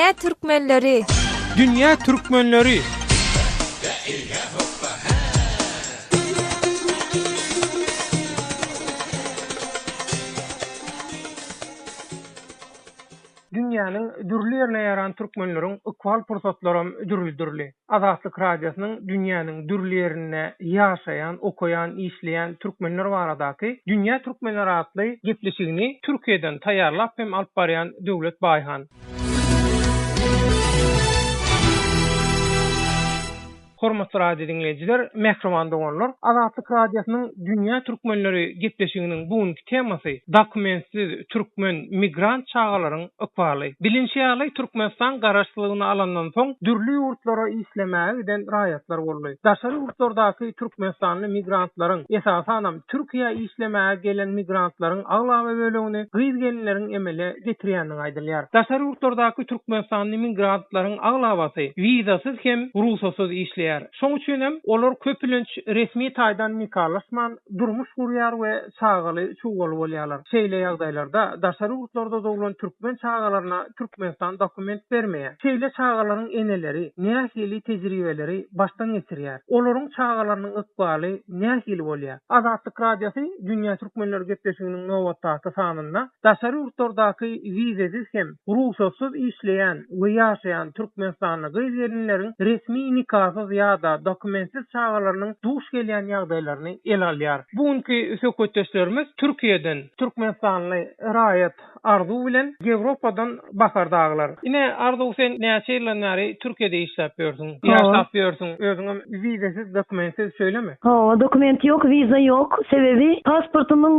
Dünýä türkmenleri! Dünýä türkmenleri! Dünýäniň dürli ýerine ýaran türkmenleriň ykbal pursatlaram dürli-dürli. Azatlyk Radiosynyň dünýäniň dürli ýerinde ýaşaýan, okaýan, işleýän türkmenler baradaky Dünýä türkmenleri atly gepleşigini Türkiýeden taýýarlap hem alyp barýan Döwlet Baýhan. Hormatly radio diňleýjiler, mähriban doganlar! Azatlyk Radiosynyň Dünýä türkmenleri gepleşiginiň bu günki temasy dokumentsiz türkmen migrant çagalaryň ykbaly. Bilinşi ýaly, Türkmenistan garaşsyzlygyny alandan soň dürli ýurtlara işlemäge giden raýatlar boldy. Daşary ýurtlardaky türkmenistanly migrantlaryň, esasanam Türkiýä işlemäge gelen migrantlaryň aglaba bölegini gyz-gelinleriň emele getirýändigi aýdylýar. Daşary ýurtlardaky türkmenistanly migrantlaryň aglabasy wizasyz hem rugsatsyz işleýär. Şoň üçin hem olar köplenç resmi taýdan nikalaşman durmuş gurýar we çagaly-çugaly bolýarlar. Şeýle ýagdaýlarda daşary ýurtlarda doglan türkmen çagalaryna Türkmenistan dokument bermeýär. Şeýle çagalaryň eneleri nähili tejribeleri başdan geçirýär? Olaryň çagalarynyň ykbaly nähili bolýar? Azatlyk Radiosy Dünýä Türkmenleri gepleşiginiň nobatdaky sanynda daşary ýurtlardaky wizasyz hem rugsatsyz işleýän we ýaşaýan türkmenistanly gyz-gelinleriň resmi nikasyz ýa-da dokumentsiz çagalarynyň duş gelýän ýagdaýlaryny ele alýar. Bu günki söhbetdeşlerimiz Türkiýeden türkmenistanly raýat Arzuw bilen Ýewropadan Bahar dagylar. Ine Arzuw sen näçe ýyldan bäri Türkiýede işläp ýörsüň, ýaşap ýörsüň, özüňem wizasyz dokumentsiz şeýlemi? Hawa dokument ýok wiza ýok sebebi pasportymyň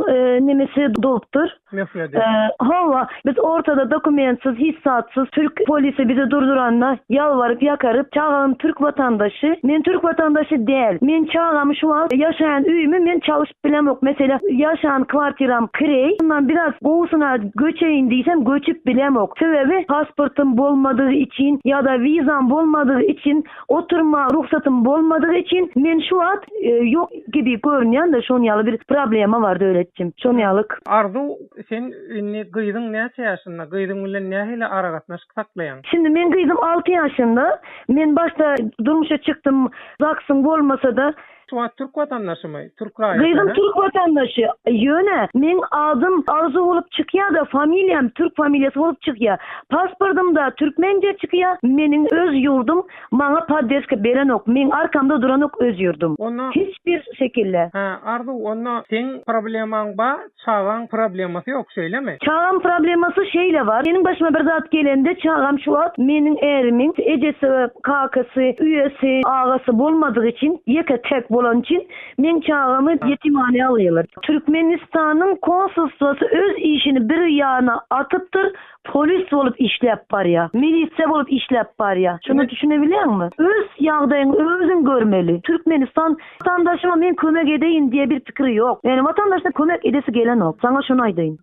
nemesi dolupdyr. Möhledi. Hawa biz ortada dokumentsiz hiç zatsyz türk polisi bizi durduranda ýalbaryp ýakaryp çagam türk watandaşy men türk watandaşy däl men çagamy şu wagt ýaşaýan öýümi men çalyşyp Bilemok, mesele, ýaşan kwartiram kireý, mundan biraz gowusyna göçeýin diýsem göçüp bilemok. Sebäbi pasportym bolmadygy üçin ýa-da wizam bolmadygy üçin, oturma rugsatym bolmadygy üçin men şu wagt ýok gibi görünýän-de şon ýaly bir problema bar Döwletjim. Şon ýalyk. Arzuw, sen indi gyzyň näçe ýaşynda, gyzyň bilen nähili aragatnaşyk saklaýaň? Şindi meň gyzym alty ýaşynda. Men başda durmuşa çykdym, ZAGS-yň bolmasa-da. Şu wagt türk watandaşymy? Türk raýaty Gyzym türk watandaşy. Ýöne meň adym Arzuw bolup çykýada familiýam türk familiýasy bolup çykýa. Pasportymda türkmence çykýa. Meniň öz ýurdum maňa podderska berenok. Meň arkamda duranok öz ýurdum. Onda Hiç bir şekilde. Hä Arzuw onda seň problemaň ba Çagaň problemasy ýok şeýlemi? Çagam problemasy şeýle bar. Meniň başyma bir zat gelende çagam şu wagt meniň ärimiň ejesi we kakasy, uýasy, agasy bolmadygy üçin ýeke tek bolany üçin meň çagamy ýetimhanä alýarlar. Türkmenistanyň konsulstwasy öz işini bir ýana atypdyr, Polis bolup işläp barýa. Milisiýa bolup işläp barýa. Şuny düşünebilýäňmi? Öz ýagdaýyňy özüň görmeli. Türkmenistan watandaşyma men kömek edeýin diýe bir pikiri ýok. Ýani watandaşyna kömek edesi gelenok. Saňa şuny aýdaýyn.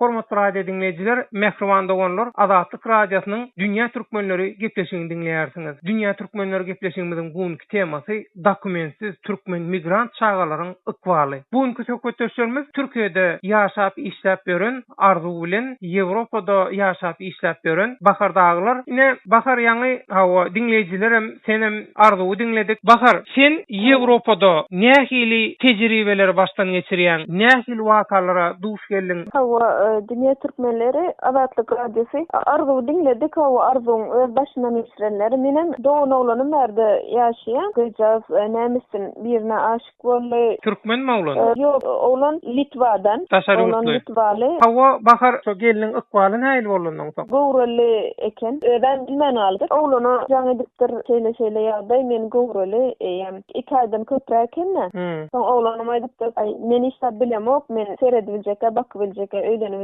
Hormatly radio diňleýjiler, mähriban doganlar, Azatlyk Radiosynyň Dünýä Türkmenleri gepleşigini diňleýärsiňiz. Dünýä Türkmenleri gepleşigimiziň bu günki temasy dokumentsiz türkmen migrant çagalaryň ykbaly. Bu günki söhbetdeşlerimiz Türkiýede ýaşap işläp ýören Arzuw bilen Ýewropada ýaşap işläp ýören Bahar dagylar. Ine Bahar ýaňy hawa diňleýjilerem senem Arzuwy diňledik. Bahar sen Ýewropada nähili tejribeleri başdan geçirýäň nähili wakalara duş geldiň? Hawa Dünýä Türkmenleri Azatlyk Radiosy Arzuwy diňledik hawa Arzuwyň öz başyndan geçirenleri menem dogan oglanym bärde ýaşaýa gyzjagaz nämesden birine aşyk boldy. Türkmenmi oglan? Ýok oglan Litwadan. Daşary Oglan ýurtly. litwaly. Hawa Bahar şo gelniň ykbaly nähili boldy ondan soň? Göwreli eken. Özem bilmän galdy. Oglana jaň edipdir şeýle şeýle ýagdaý men göwreli eýýäm iki aýdan köpräk ekende. Soň oglanam aýdypdyr aý men hiç zat bilemok men seredibiljekkä bakybiljekkä öýlenibiljekkä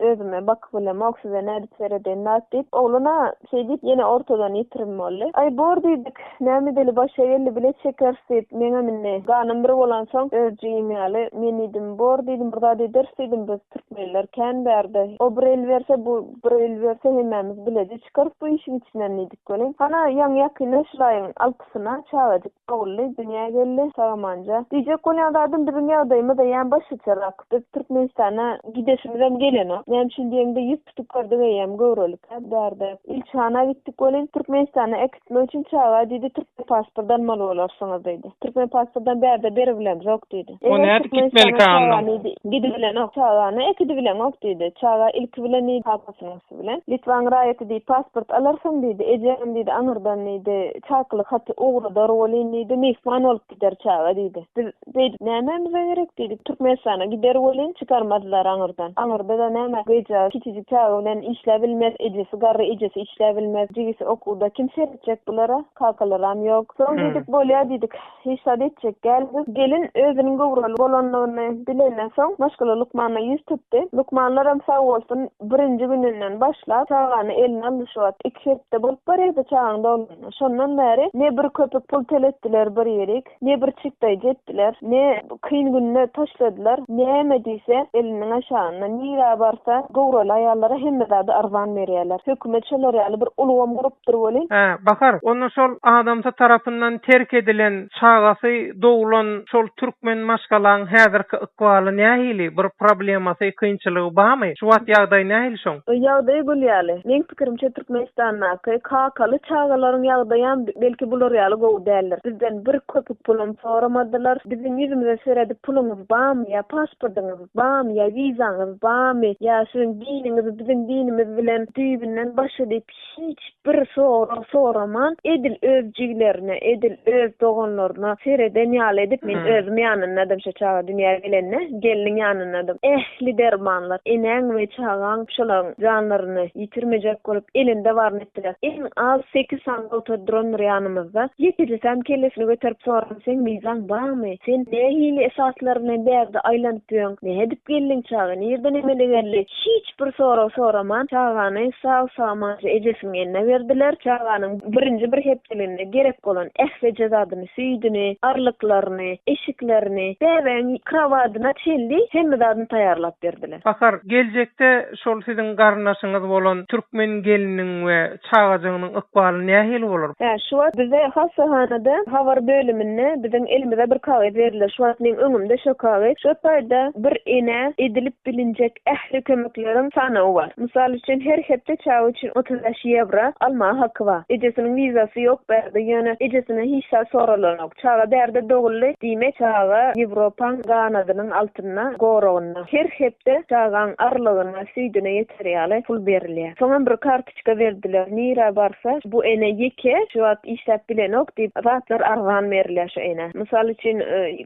özüme bakybilemok size nädip seredeýin zat diýip oglana Şeý diýip, ýene ortadan ýitirim boldy. Aý, bor diýdik, näme edeli, başa geldi, bile çekeris diýip, meňem indi ganym bir bolansoň, öz jigim ýaly, men diýdim, bor diýdim, bir zat ederis diýdim, biz türkmenler kän bärde. O bir el berse, bu bir el berse, hemmämiz bileje çykarys bu işiň içinden diýdik welin, hana, ýaňy-ýakynda şul aýyň altysyna çagajyk doguldy, dünýä geldi, sag-amanja. Diýjek bolýan zadym, biziň ýagdaýymyz eýýäm başgaçarak. Biz Türkmenistana gideşimizem. Äkidesim gelenok. Näme üçin diýeňde 100 tutup gördük eýýäm göwrelikä bärde. Ilçihana gitdik welin Türkmenistana äkitmek üçin çaga diýdi türkmen pasport almaly bolarsyňyz diýdi. Türkmen pasportam bärde beribilemzok diýdi. O Eger nädip gitmelikä Türkmenistana onda? çagany diýdi gidibilenok çagany äkidibileňok diýdi. Çaga ilki bilen diýdi kakasynyň üsti bilen. Litwaň raýaty diýip pasport alarsyň diýdi. Ejeňem diýdi aňyrdan diýdi çakylyk haty ugradar welin diýdi myhman bolup gider çaga diýdi. Biz beýdip nämämize gerek diýdik. Türkmenistana gider welin çykarmazlar aňyrdan. Aňyrda-da näme gyzjagaz kiçijik çaga bilen işläbilmez, ejesi garry ejesi işläbilmez, jigisi okuwda kim seretjek bulara, kakalaram ýok. Soň diýdik bolýa diýdik. Hiç zat etjek däl biz. Gelin özüniň göwreli bolandygyny bilenden soň maşgala lukmanyna ýüz tutdy. Lukmanlaram sag bolsun birinji gününden başlap çagany eline aldy şu wagt iki hepde bolup barýardy çagaň doglanyna. Şondan bäri ne bir köpük pul töletdiler bir ýerik, ne bir çykdaýjy etdiler, ne kyn günde taşladylar. Näme diýse, eliniň aşagynda. Nirä barsa, göwreli aýallara hemme zady arzan berýärler. Hökümet şolar ýaly bir ulgam gurupdyr welin. Hä, Bahar, onda şol adamsy tarapyndan terk edilen, çagasy doglan şol türkmen maşgalaň häzirki ykbaly nähili? Bir problemasy, kynçylygy barmy? Şu wagt ýagdaý nähili şoň? Ýagdaýy gül ýaly. Meň pikirimçe Türkmenistandaky kakaly çagalaryň ýagdaýam belki bular ýaly gowy däldir. Bizden bir köpük pulam soramadylar. Biziň ýüzümize seredip puluňyz barmy ýa pasportyňyz barmy ýa wizaňyz barmy ýa siziň diniňiz biziň dinimiz bilen düýbünden başga diýip hiç bir sorag soraman edil öz jiglerine edil öz doganlaryna sereden ýaly edip men özüm ýanyndadym şo çaga dünýä gelende gelniň ýanyndadym. Ähli dermanlar enäň we çagaň şolaryň janlaryny ýitirmejek bolup elinde baryny etdiler. Iň az sekiz sany dogtor durandyr ýanymyzda. Ýekejesem kellesini göterip soran seň wizaň barmy? Sen nähili esaslar bilen bärde aýlanyp ýöň? Nädip geldiň çaga nirden emele geldi? Hiç bir sorag soraman çagany sag-samanja ejesiniň eline berdiler. Çaganyň birinji bir hepdeliginde gerek bolan ählije zadyny süýdüni, arlyklaryny, eşiklerini, bäbegiň krowadyna çenli hemme zadyny taýýarlap berdiler. Bahar, geljekde şol siziň garyndaşyňyz bolan türkmen gelniniň we çagajygynyň ykbaly nähili bolar? Hä, şu wagt bize hassahanada habar bölüminde biziň elimize bir kagyz berdiler. Şu wagt meň öňümde şo kagyz. Şo taýda bir enä edilip bilinjek ähli kömekleriň sanawy bar. Mysal üçin, her hepde çaga üçin 35 ýewro almaga haky bar. Ejesiniň wizasy ýok bärde, ýöne ejesine hiç zat soralanok. Çaga bärde doguldy, diýmek, çaga Ýewropaň ganadynyň altynda, goragynda. Her hepde çagaň arlygyna, süýdüne ýeter ýaly pul berilýär. Soňam bir kartoçka berdiler. Nirä barsa, bu ene ýeke, şu wagt işläp bilenok diýip, zatlar arzan berilýär şu enä. Mysal üçin,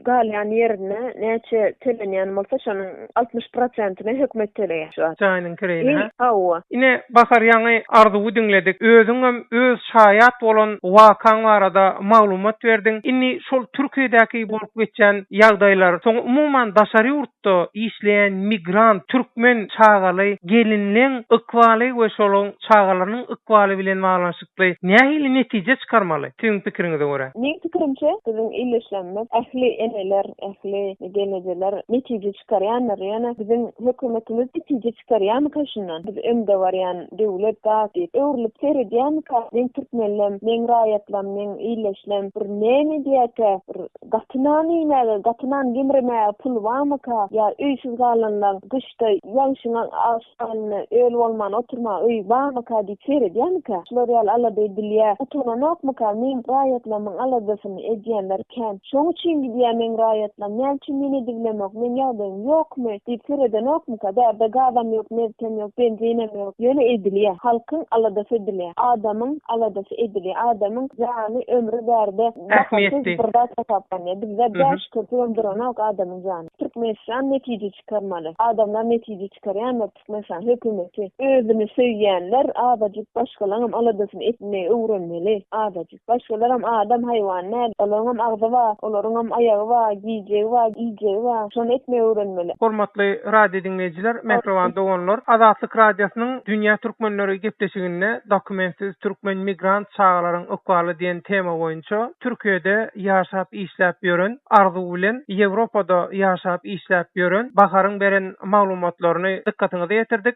galýan ýerine näçe tölenýän bolsa, şonuň 60 prosentini hökümet töleýär şu wagt. Jaýynyň kireýini, hä? Hawa. Ine, Bahar ýaňy Arzuwy diňledik. Özüňem öz şaýat bolan wakaň barada maglumat berdiň. Indi şol Türkiýedäki bolup geçýän ýagdaýlar, soň umuman daşary ýurtda işleýän migrant türkmen çagaly gelinleň ykbaly we şolaň çagalarynyň ykbaly bilen baglanyşykly nähili netije çykarmaly, siziň pikiriňize görä? Meň pikirimçe, biziň ildeşlerimiz, ähli eneler, ähli gelnejeler netije çykarýandyr. Ýöne biziň hökümetimiz netije çykarýarmyka şundan? Biz öňde barýan döwlet zat diýip, öwrülip seredýärmika? Meň türkmenlem, meň raýatlam, meň ildeşlem bir näme edýärkä? Bir gaty nan iýmäge, gaty nan gemremäge pul barmyka? Ýa öýsüz galanlaň gyşda ýagşyň Agşamyna öl bolman oturmaga öýi barmyka diýip seredýärmikä? Şular ýaly alada edilýär. Utananokmyka? Meň raýatlarymyň aladasyny edýänler kän. Şoň üçin gidýär meň raýatlarym. Näme üçin men edibilemok? Meň ýagdaýym ýokmy? diýip seredenokmyka? Bärde gazam ýok, nebtem ýok, benzinem ýok. Ýöne edilýär. Halkyň aladasy edilýär. Adamyň aladasy edilýär. Adamyň jany, ömri bärde bahasyz bir zat hasaplanýar. Bizde bäş köpügem duranok adamyň jany. Türkmenistan netije çykarmaly. Adamlar netije çykarýandyr Türkmenistan hökümeti. Özüni söýýänler azajyk başgalaňam aladasyny etmegi öwrenmeli azajyk. Başgalaram adam haýwan däl. Olaryňam agzy bar, olaryňam aýagy bar, geýjegi bar, iýjegi bar. Şony etmegi öwrenmeli. Hormatly radio diňleýjiler, mähriban doganlar! Azatlyk Radiosynyň Dünýä Türkmenleri gepleşiginde Dokumentsiz türkmen migrant çagalaryň ykbaly diýen tema boýunça Türkiýede ýaşap işläp ýören Arzuw bilen Ýewropada ýaşap işläp ýören Baharyň beren maglumatlaryny dykgatyňyza ýetirdik.